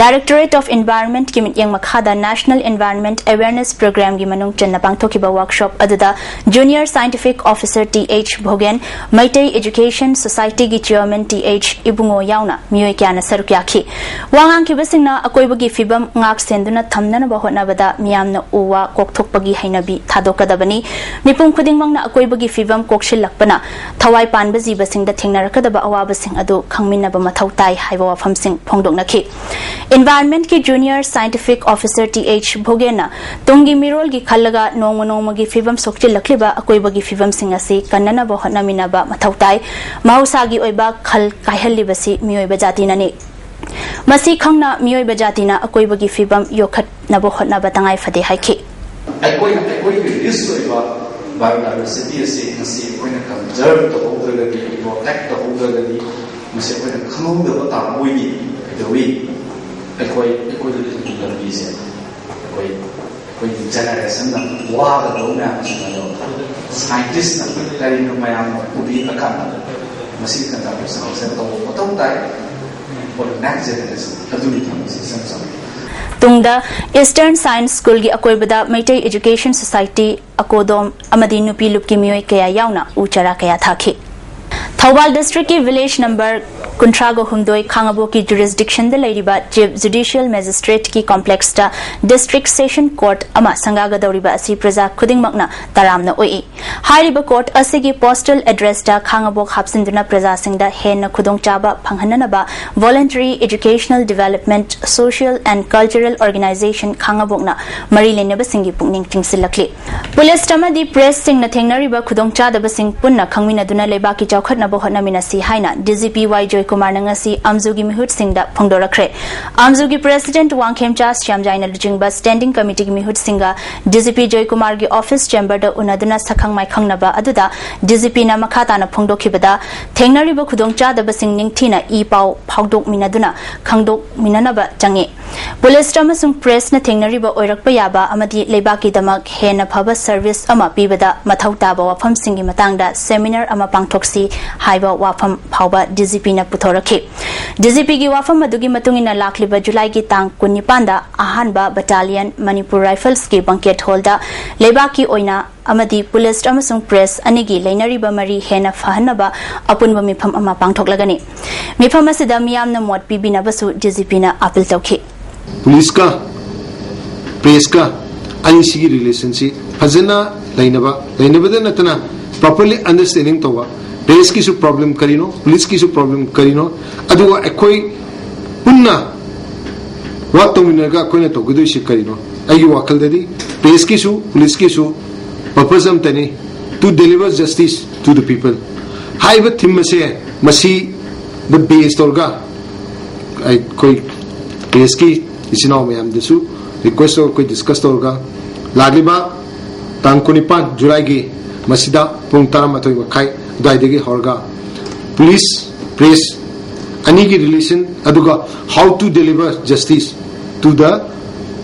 Directorate of Environmentꯀꯤ ꯃꯤꯠꯌꯦꯡ ꯃꯈꯥꯗ National Environment Awareness Programꯒꯤ ꯃꯅꯨꯡ ꯆꯟꯅ ꯄꯥꯡꯊꯣꯛꯈꯤꯕ workshop ꯑꯗꯨꯗ Junior Scientific Officer Th Bhogen, Meitei Education Societyꯒꯤ Chairman Th ꯏꯕꯨꯡꯉꯣ ꯌꯥꯎꯅ ꯃꯤꯑꯣꯏ ꯀꯌꯥꯅ ꯁꯔꯨꯛ ꯌꯥꯈꯤ꯫ ꯋꯥ ꯉꯥꯡꯈꯤꯕꯁꯤꯡꯅ ꯑꯀꯣꯏꯕꯒꯤ ꯐꯤꯕꯝ ꯉꯥꯛ ꯁꯦꯟꯗꯨꯅ ꯊꯝꯅꯅꯕ ꯍꯣꯠꯅꯕꯗ ꯃꯤꯌꯥꯝꯅ ꯎ ꯋꯥ ꯀꯣꯛꯊꯣꯛꯄꯒꯤ ꯍꯩꯅꯕꯤ ꯊꯥꯗꯣꯛꯀꯗꯕꯅꯤ꯫ ꯃꯤꯄꯨꯝ ꯈꯨꯗꯤꯡꯃꯛꯅ ꯑꯀꯣꯏꯕꯒꯤ ꯐꯤꯕꯝ ꯀꯣꯛꯁꯤꯜꯂꯛꯄꯅ ꯊꯋꯥꯏ ꯄꯥꯟꯕ ꯖꯤꯕꯁꯤꯡꯗ ꯊꯦꯡꯅꯔꯛꯀꯗꯕ ꯑꯋꯥꯕꯁꯤꯡ ꯑꯗꯨ ꯈꯪꯃꯤꯟꯅꯕ ꯃꯊꯧ ꯇꯥꯏ ꯍꯥꯏꯕ ꯋꯥꯐꯝꯁꯤꯡ ꯐꯣꯡꯗꯣꯛꯅꯈꯤ꯫ Environmentꯀꯤ Junior Scientific Officer Th Bhogenꯅ ꯇꯨꯡꯒꯤ ꯃꯤꯔꯣꯜꯒꯤ ꯈꯜꯂꯒ ꯅꯣꯡꯃ ꯅꯣꯡꯃꯒꯤ ꯐꯤꯕꯝ ꯁꯣꯛꯆꯤꯜꯂꯛꯂꯤꯕ ꯑꯀꯣꯏꯕꯒꯤ ꯐꯤꯕꯝꯁꯤꯡ ꯑꯁꯤ ꯀꯟꯅꯅꯕ ꯍꯣꯠꯅꯃꯤꯟꯅꯕ ꯃꯊꯧ ꯇꯥꯏ꯫ ꯃꯍꯧꯁꯥꯒꯤ ꯑꯣꯏꯕ ꯈꯜ ꯀꯥꯏꯍꯜꯂꯤꯕꯁꯤ ꯃꯤꯑꯣꯏꯕ ꯖꯥꯇꯤꯅꯅꯤ꯫ ꯃꯁꯤ ꯈꯪꯅ ꯃꯤꯑꯣꯏꯕ ꯖꯥꯇꯤꯅ ꯑꯀꯣꯏꯕꯒꯤ ꯐꯤꯕꯝ ꯌꯣꯛꯈꯠꯅꯕ ꯍꯣꯠꯅꯕ ꯇꯉꯥꯏ ꯐꯗꯦ ꯍꯥꯏꯈꯤ꯫ ꯑꯩꯈꯣꯏꯅ ꯑꯩꯈꯣꯏꯒꯤ ꯔꯤꯁ ꯑꯣꯏꯕ ꯕꯥꯏꯑꯣꯗꯥꯏꯕꯔꯁꯤꯇꯤ ꯑꯁꯤ ꯉꯁꯤ ꯑꯩꯈꯣꯏꯅ ꯀꯟꯖꯔꯕ ꯇꯧꯍꯧꯗ꯭ꯔꯒꯗꯤ, ꯄ꯭ꯔꯣꯇꯦꯛ ꯇꯧꯍꯧꯗ꯭ꯔꯒꯗꯤ, ꯃꯁꯤ ꯑꯩꯈꯣꯏꯅ ꯈꯪꯍꯧꯗꯕ ꯇꯥꯕ ꯑꯣꯏꯗꯤ ꯀꯩꯗꯧꯏ? ꯑꯩꯈꯣꯏ ꯑꯩꯈꯣꯏꯗ ꯂꯩꯔꯤꯕ ꯂꯝꯕꯤꯁꯦ ꯑꯩꯈꯣꯏ ꯑꯩꯈꯣꯏꯒꯤ ꯖꯦꯅꯦꯔꯦꯁꯟꯅ ꯋꯥꯒꯗꯕ ꯃꯌꯥꯝꯁꯤꯡ ꯑꯗꯣ ꯁꯥꯏꯟꯇꯤꯁꯅ ꯀꯔꯤꯅꯣ ꯃꯌꯥꯝꯅ ꯎꯕꯤꯔꯀꯥꯟꯗ ꯃꯁꯤꯒꯤ ꯀꯟꯖꯥꯔꯕꯦꯁꯟ ꯑꯁꯤ ꯇꯧꯕ ꯃꯊꯧ ꯇꯥꯏ꯫ For the next generation ꯑꯗꯨꯒꯤ ꯊꯕꯛꯁꯤ ꯏꯆꯝ ꯆꯝꯕ꯫ ꯇꯨꯡꯗ Eastern Science Schoolꯒꯤ ꯑꯀꯣꯏꯕꯗ ꯃꯩꯇꯩ Education Society, ꯑꯀꯣꯗꯣꯝ ꯑꯃꯗꯤ ꯅꯨꯄꯤ ꯂꯨꯞꯀꯤ ꯃꯤꯑꯣꯏ ꯀꯌꯥ ꯌꯥꯎꯅ ꯎ ꯆꯥꯔꯥ ꯀꯌꯥ ꯊꯥꯈꯤ꯫ ꯊꯧꯕꯥꯜ districtꯀꯤ village number ꯀꯨꯟꯊ꯭ꯔꯥꯒ ꯍꯨꯝꯗꯣꯏ ꯈꯥꯉꯕꯣꯛꯀꯤ jurisdictionꯗ ꯂꯩꯔꯤꯕ Chief Judicial Magistrateꯀꯤ complexꯇ district session court ꯑꯃ ꯁꯪꯒꯥꯒꯗꯧꯔꯤꯕ ꯑꯁꯤ ꯄ꯭ꯔꯖꯥ ꯈꯨꯗꯤꯡꯃꯛꯅ ꯇꯔꯥꯝꯅ ꯑꯣꯛꯏ꯫ ꯍꯥꯏꯔꯤꯕ court ꯑꯁꯤꯒꯤ postal addressꯇ ꯈꯥꯉꯕꯣꯛ ꯍꯥꯞꯆꯤꯟꯗꯨꯅ ꯄ꯭ꯔꯖꯥꯁꯤꯡꯗ ꯍꯦꯟꯅ ꯈꯨꯗꯣꯡꯆꯥꯕ ꯐꯪꯍꯟꯅꯅꯕ Voluntary Educational Development Social and Cultural Organisation ꯈꯥꯉꯕꯣꯛꯅ ꯃꯔꯤ ꯂꯩꯅꯕꯁꯤꯡꯒꯤ ꯄꯨꯛꯅꯤꯡ ꯆꯤꯡꯁꯤꯜꯂꯛꯂꯤ꯫ Police ꯑꯃꯗꯤ pressꯁꯤꯡꯅ ꯊꯦꯡꯅꯔꯤꯕ ꯈꯨꯗꯣꯡꯆꯥꯗꯕꯁꯤꯡ ꯄꯨꯟꯅ ꯈꯪꯃꯤꯟꯅꯗꯨꯅ ꯂꯩꯕꯥꯛꯀꯤ ꯆꯥꯎꯈꯠ ꯅꯕ ꯍꯣꯠꯅꯃꯤꯟꯅꯁꯤ ꯍꯥꯏꯅ ꯗꯤ ꯖꯤ ꯄꯤ ꯋꯥꯏ ꯖꯣꯏꯀꯨꯃꯥꯔꯅ ꯉꯁꯤ ꯑꯝꯖꯨꯒꯤ ꯃꯤꯍꯨꯠꯁꯤꯡꯗ ꯐꯣꯡꯗꯣꯔꯛꯈ꯭ꯔꯦ꯫ ꯑꯝꯖꯨꯒꯤ ꯄ꯭ꯔꯦꯁꯤꯗꯦꯟꯠ ꯋꯥꯡꯈꯦꯝꯆꯥ ꯁ꯭ꯌꯥꯝꯖꯥꯏꯅ ꯂꯨꯆꯤꯡꯕ standing ꯀꯃꯤꯇꯤꯒꯤ ꯃꯤꯍꯨꯠꯁꯤꯡꯒ D G P ꯖꯣꯏꯀꯨꯃꯥꯔꯒꯤ office ꯆꯦꯝꯕꯔꯗ ꯎꯅꯗꯨꯅ ꯁꯛꯈꯪ ꯃꯥꯏꯈꯪꯅꯕ ꯑꯗꯨꯗ ꯗꯤ ꯖꯤ ꯄꯤꯅ ꯃꯈꯥ ꯇꯥꯅ ꯐꯣꯡꯗꯣꯛꯈꯤꯕꯗ, ꯊꯦꯡꯅꯔꯤꯕ ꯈꯨꯗꯣꯡꯆꯥꯗꯕꯁꯤꯡ ꯅꯤꯡꯊꯤꯅ ꯏ ꯄꯥꯎ ꯐꯥꯎꯗꯣꯛꯃꯤꯟꯅꯗꯨꯅ ꯈꯪꯗꯣꯛꯃꯤꯟꯅꯅꯕ ꯆꯪꯉꯤ꯫ ꯄꯨꯂꯤꯁ ꯑꯃꯁꯨꯡ ꯄ꯭ꯔꯦꯁꯅ ꯊꯦꯡꯅꯔꯤꯕ ꯑꯣꯏꯔꯛꯄ ꯌꯥꯕ ꯑꯃꯗꯤ ꯂꯩꯕꯥꯛꯀꯤꯗꯃꯛ ꯍꯦꯟꯅ ꯐꯕ ꯁꯔꯚꯤꯁ ꯑꯃ ꯄꯤꯕꯗ ꯃꯊꯧ ꯇꯥꯕ ꯋꯥꯐꯝꯁꯤꯡꯒꯤ ꯃꯇꯥꯡꯗ ꯁꯦꯃꯤꯅꯥꯔ ꯑꯃ ꯄꯥꯡꯊꯣꯛꯁꯤ ꯍꯥꯏꯕ ꯋꯥꯐꯝ ꯐꯥꯎꯕ ꯗꯤ ꯖꯤ ꯄꯤꯅ ꯄꯨꯊꯣꯔꯛꯈꯤ꯫ ꯗꯤ ꯖꯤ ꯄꯤꯒꯤ ꯋꯥꯐꯝ ꯑꯗꯨꯒꯤ ꯃꯇꯨꯡ ꯏꯟꯅ ꯂꯥꯛꯂꯤꯕ ꯖꯨꯂꯥꯏꯒꯤ ꯇꯥꯡ ꯀꯨꯟꯅꯤꯄꯥꯟꯗ ꯑꯍꯥꯟꯕ ꯕꯠꯇꯥꯂꯤꯌꯟ ꯃꯅꯤꯄꯨꯔ ꯔꯥꯏꯐꯜꯁꯀꯤ ꯕꯪꯀꯦꯠ ꯍꯣꯜꯗ ꯂꯩꯕꯥꯛꯀꯤ ꯑꯣꯏꯅ ꯑꯃꯗꯤ ꯄꯨꯂꯤꯁ ꯑꯃꯁꯨꯡ ꯄ꯭ꯔꯦꯁ ꯑꯅꯤꯒꯤ ꯂꯩꯅꯔꯤꯕ ꯃꯔꯤ ꯍꯦꯟꯅ ꯐꯍꯟꯅꯕ ꯑꯄꯨꯟꯕ ꯃꯤꯐꯝ ꯑꯃ ꯄꯥꯡꯊꯣꯛꯂꯒꯅꯤ꯫ ꯃꯤꯐꯝ ꯑꯁꯤꯗ ꯃꯤꯌꯥꯝꯅ ꯃꯣꯠ ꯄꯤꯕꯤꯅꯕꯁꯨ ꯗꯤ ꯖꯤ ꯄꯤꯅ ꯑꯥꯄꯤꯜ ꯇꯧꯈꯤ꯫ ꯄꯨꯂꯤꯁꯀ ꯄ꯭ꯔꯦꯁꯀ ꯑꯅꯤꯁꯤꯒꯤ ꯔꯤꯂꯦꯁꯟꯁꯤ ꯐꯖꯅ ꯂꯩꯅꯕ, ꯂꯩꯅꯕꯗ ꯅꯠꯇꯅ ꯄ꯭ꯔꯣꯄꯔꯂꯤ ꯑꯟꯗꯔꯁ꯭ꯇꯦꯟꯗꯤꯡ ꯇꯧꯕ, ꯄ꯭ꯔꯦꯁꯀꯤꯁꯨ ꯄ꯭ꯔꯣꯕ꯭ꯂꯦꯝ ꯀꯔꯤꯅꯣ, ꯄꯨꯂꯤꯁꯀꯤꯁꯨ ꯄ꯭ꯔꯣꯕ꯭ꯂꯦꯝ ꯀꯔꯤꯅꯣ, ꯑꯗꯨꯒ ꯑꯩꯈꯣꯏ ꯄꯨꯟꯅ ꯋꯥꯔꯛ ꯇꯧꯃꯤꯟꯅꯔꯒ ꯑꯩꯈꯣꯏꯅ ꯇꯧꯒꯗꯣꯏꯁꯤ ꯀꯔꯤꯅꯣ? ꯑꯩꯒꯤ ꯋꯥꯈꯜꯗꯗꯤ ꯄ꯭ꯔꯦꯁꯀꯤꯁꯨ ꯄꯨꯂꯤꯁꯀꯤꯁꯨ purpose ꯑꯃꯇꯅꯤ, to deliver justice to the people꯫ ꯍꯥꯏꯔꯤꯕ ꯊꯤꯝ ꯑꯁꯦ ꯃꯁꯤꯗ ꯕꯦꯁ ꯇꯧꯔꯒ ꯑꯩꯈꯣꯏ ꯄ꯭ꯔꯦꯁꯀꯤ ꯏꯆꯤꯟ ꯏꯅꯥꯎ ꯃꯌꯥꯝꯗꯁꯨ ꯔꯤꯀ꯭ꯋꯦꯁ ꯇꯧꯔꯒ ꯑꯩꯈꯣꯏ ꯗꯤꯁꯀꯁ ꯇꯧꯔꯒ ꯂꯥꯛꯂꯤꯕ ꯇꯥꯡ ꯀꯨꯟꯅꯤꯄꯥꯟ ꯖꯨꯂꯥꯏꯒꯤ ꯃꯁꯤꯗ ꯄꯨꯡ ꯇꯔꯥꯃꯥꯊꯣꯏ ꯃꯈꯥꯏ ꯑꯗꯨꯋꯥꯏꯗꯒꯤ ꯍꯧꯔꯒ ꯄꯨꯂꯤꯁ ꯄ꯭ꯔꯦꯁ ꯑꯅꯤꯒꯤ ꯔꯤꯂꯦꯁꯟ ꯑꯗꯨꯒ how to deliver justice to the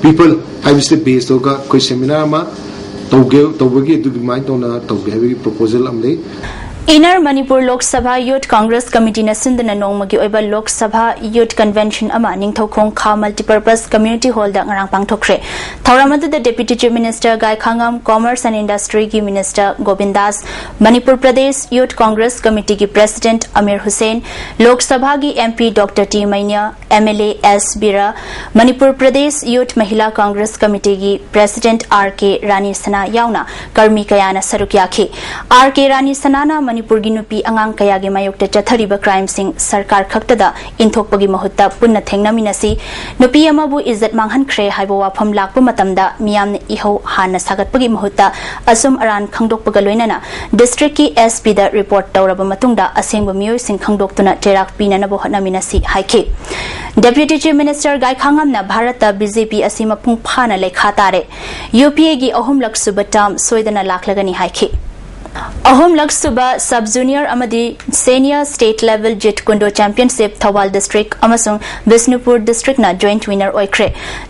people ꯍꯥꯏꯕꯁꯤꯗ ꯕꯦꯁ ꯇꯧꯔꯒ ꯑꯩꯈꯣꯏ ꯁꯦꯃꯤꯅꯥꯔ ꯑꯃ ꯇꯧꯒꯦ ꯇꯧꯕꯒꯤ ꯑꯗꯨꯃꯥꯏꯅ ꯇꯧꯅ ꯇꯧꯒꯦ ꯍꯥꯏꯕꯒꯤ ꯄ꯭ꯔꯣꯄꯣꯖꯦꯜ ꯑꯃ ꯂꯩ꯫ ꯏꯟꯅꯔ ꯃꯅꯤꯄꯨꯔ ꯂꯣꯛ ꯁꯚꯥ ꯌꯨꯠ ꯀꯪꯒ꯭ꯔꯦꯁ ꯀꯃꯤꯇꯤꯅ ꯁꯤꯟꯗꯨꯅ ꯅꯣꯡꯃꯒꯤ ꯑꯣꯏꯕ ꯂꯣꯛ ꯁꯚꯥ ꯌꯨꯠ ꯀꯟꯚꯦꯟꯁꯟ ꯑꯃ ꯅꯤꯡꯊꯧꯈꯣꯡ ꯈꯥ ꯃꯜꯇꯤꯄꯔꯄꯁ ꯀꯝꯃ꯭ꯌꯨꯅꯤꯇꯤ ꯍꯣꯜꯗ ꯉꯔꯥꯡ ꯄꯥꯡꯊꯣꯛꯈ꯭ꯔꯦ꯫ ꯊꯧꯔꯝ ꯑꯗꯨꯗ deputy chief minister Gaikhangam, commerce and ꯏꯟꯗꯁꯇ꯭ꯔꯤꯒꯤ minister Govindas, Manipur Pradesh youth Congress ꯀꯃꯤꯇꯤꯒꯤ ꯄ꯭ꯔꯦꯁꯤꯗꯦꯟꯠ ꯑꯃꯤꯔ ꯍꯨꯁꯦꯟ, ꯂꯣꯛ ꯁꯚꯥꯒꯤ M P doctor T Meinya, M L A S Bira, Manipur Pradesh youth Mahila Congress ꯀꯃꯤꯇꯤꯒꯤ president R K Rani Sana ꯌꯥꯎꯅ ꯀꯔꯃꯤ ꯀꯌꯥꯅ ꯁꯔꯨꯛ ꯌꯥꯈꯤ꯫ ꯑꯥꯔ ꯀꯦ ꯔꯥꯅꯤ ꯁꯅꯥꯅ ꯃꯅꯤꯄꯨꯔꯒꯤ ꯅꯨꯄꯤ ꯑꯉꯥꯡ ꯀꯌꯥꯒꯤ ꯃꯥꯌꯣꯛꯇ ꯆꯠꯊꯔꯤꯕ crimeꯁꯤꯡ ꯁꯔꯀꯥꯔ ꯈꯛꯇꯗ ꯏꯟꯊꯣꯛꯄꯒꯤ ꯃꯍꯨꯠꯇ ꯄꯨꯟꯅ ꯊꯦꯡꯅꯃꯤꯟꯅꯁꯤ, ꯅꯨꯄꯤ ꯑꯃꯕꯨ ꯏꯖꯠ ꯃꯥꯡꯍꯟꯈ꯭ꯔꯦ ꯍꯥꯏꯕ ꯋꯥꯐꯝ ꯂꯥꯛꯄ ꯃꯇꯝꯗ ꯃꯤꯌꯥꯝꯅ ꯏꯍꯧ ꯍꯥꯟꯅ ꯁꯥꯒꯠꯄꯒꯤ ꯃꯍꯨꯠꯇ ꯑꯆꯨꯝ ꯑꯔꯥꯟ ꯈꯪꯗꯣꯛꯄꯒ ꯂꯣꯏꯅꯅ districtꯀꯤ SPꯗ report ꯇꯧꯔꯕ ꯃꯇꯨꯡꯗ ꯑꯁꯦꯡꯕ ꯃꯤꯑꯣꯏꯁꯤꯡ ꯈꯪꯗꯣꯛꯇꯨꯅ ꯆꯩꯔꯥꯛ ꯄꯤꯅꯅꯕ ꯍꯣꯠꯅꯃꯤꯟꯅꯁꯤ ꯍꯥꯏꯈꯤ꯫ Deputy Chief Minister ꯒꯥꯏꯈꯥꯉꯝꯅ ꯚꯥꯔꯠꯇ BJP ꯑꯁꯤ ꯃꯄꯨꯡ ꯐꯥꯅ ꯂꯩꯈꯥ ꯇꯥꯔꯦ, UPAꯒꯤ ꯑꯍꯨꯝꯂꯛ ꯁꯨꯕ term ꯁꯣꯏꯗꯅ ꯂꯥꯛꯂꯒꯅꯤ ꯍꯥꯏꯈꯤ꯫ ꯑꯍꯨꯝꯂꯛ ꯁꯨꯕ Sub Junior ꯑꯃꯗꯤ Senior State Level Jeet Kune Do Championship Thoubal district ꯑꯃꯁꯨꯡ ꯕꯤꯁꯅꯨꯄꯨꯔ districtꯅ joint winner ꯑꯣꯏꯈ꯭ꯔꯦ꯫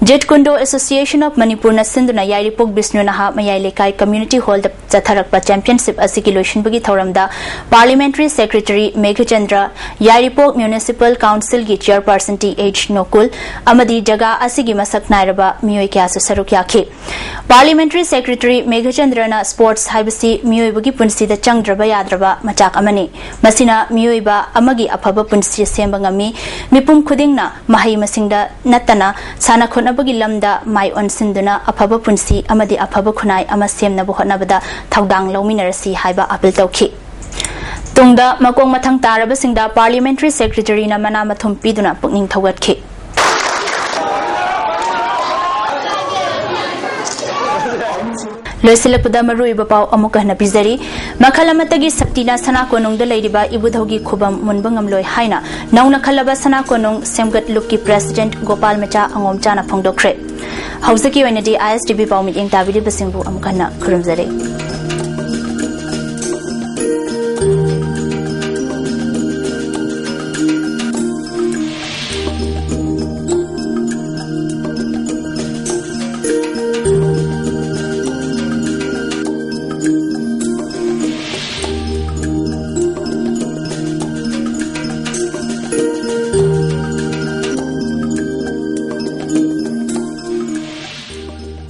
Jeet Kune Do Association of Manipurꯅ ꯁꯤꯟꯗꯨꯅ ꯌꯥꯏꯔꯤꯄꯣꯛ ꯕꯤꯁꯅꯨ ꯅꯍꯥ ꯃꯌꯥꯏ ꯂꯩꯀꯥꯏ community hallꯗ ꯆꯠꯊꯔꯛꯄ championship ꯑꯁꯤꯒꯤ ꯂꯣꯏꯁꯤꯟꯕꯒꯤ ꯊꯧꯔꯝꯗ Parliamentary Secretary ꯃꯦꯘꯆꯟꯗ꯭ꯔ, ꯌꯥꯏꯔꯤꯄꯣꯛ Municipal Councilꯒꯤ Chairperson Th ꯅꯣꯀꯨꯜ ꯑꯃꯗꯤ ꯖꯒꯥ ꯑꯁꯤꯒꯤ ꯃꯁꯛ ꯅꯥꯏꯔꯕ ꯃꯤꯑꯣꯏ ꯀꯌꯥꯁꯨ ꯁꯔꯨꯛ ꯌꯥꯈꯤ꯫ Parliamentary Secretary ꯃꯦꯘꯆꯟꯗ꯭ꯔꯅ sports ꯍꯥꯏꯕꯁꯤ ꯃꯤꯑꯣꯏꯕꯒꯤ ꯄꯨꯟꯁꯤꯗ ꯆꯪꯗ꯭ꯔꯕ ꯌꯥꯗ꯭ꯔꯕ ꯃꯆꯥꯛ ꯑꯃꯅꯤ꯫ ꯃꯁꯤꯅ ꯃꯤꯑꯣꯏꯕ ꯑꯃꯒꯤ ꯑꯐꯕ ꯄꯨꯟꯁꯤ ꯁꯦꯝꯕ ꯉꯝꯃꯤ꯫ ꯃꯤꯄꯨꯝ ꯈꯨꯗꯤꯡꯅ ꯃꯍꯩ ꯃꯁꯤꯡꯗ ꯅꯠꯇꯅ ꯁꯥꯟꯅ ꯈꯣꯠꯅꯕꯒꯤ ꯂꯝꯗ ꯃꯥꯏ ꯑꯣꯟꯁꯤꯟꯗꯨꯅ ꯑꯐꯕ ꯄꯨꯟꯁꯤ ꯑꯃꯗꯤ ꯑꯐꯕ ꯈꯨꯟꯅꯥꯏ ꯑꯃ ꯁꯦꯝꯅꯕ ꯍꯣꯠꯅꯕꯗ ꯊꯧꯗꯥꯡ ꯂꯧꯃꯤꯟꯅꯔꯁꯤ ꯍꯥꯏꯕ appeal ꯇꯧꯈꯤ꯫ ꯇꯨꯡꯗ ꯃꯀꯣꯛ ꯃꯊꯪ ꯇꯥꯔꯕꯁꯤꯡꯗ Parliamentary Secretaryꯅ ꯃꯅꯥ ꯃꯊꯨꯝ ꯄꯤꯗꯨꯅ ꯄꯨꯛꯅꯤꯡ ꯊꯧꯒꯠꯈꯤ꯫ ꯂꯣꯏꯁꯤꯜꯂꯛꯄꯗ ꯃꯔꯨꯑꯣꯏꯕ ꯄꯥꯎ ꯑꯃꯨꯛꯀ ꯍꯟꯅ ꯄꯤꯖꯔꯤ꯫ ꯃꯈꯜ ꯑꯃꯠꯇꯒꯤ ꯁꯛꯇꯤꯅ ꯁꯅꯥ ꯀꯣꯅꯨꯡꯗ ꯂꯩꯔꯤꯕ ꯏꯕꯨꯙꯧꯒꯤ ꯈꯨꯕꯝ ꯃꯨꯟꯕ ꯉꯝꯂꯣꯏ ꯍꯥꯏꯅ ꯅꯧꯅ ꯈꯜꯂꯕ ꯁꯅꯥ ꯀꯣꯅꯨꯡ ꯁꯦꯝꯒꯠ ꯂꯨꯞꯀꯤ President ꯒꯣꯄꯥꯜ ꯃꯆꯥ ꯑꯉꯣꯝꯆꯥꯅ ꯐꯣꯡꯗꯣꯛꯈ꯭ꯔꯦ꯫ ꯍꯧꯖꯤꯛꯀꯤ ꯑꯣꯏꯅꯗꯤ ISTV ꯄꯥꯎ ꯃꯤꯠꯌꯦꯡ ꯇꯥꯕꯤꯔꯤꯕꯁꯤꯡꯕꯨ ꯑꯃꯨꯛ ꯍꯟꯅ ꯈꯨꯔꯨꯝꯖꯔꯤ꯫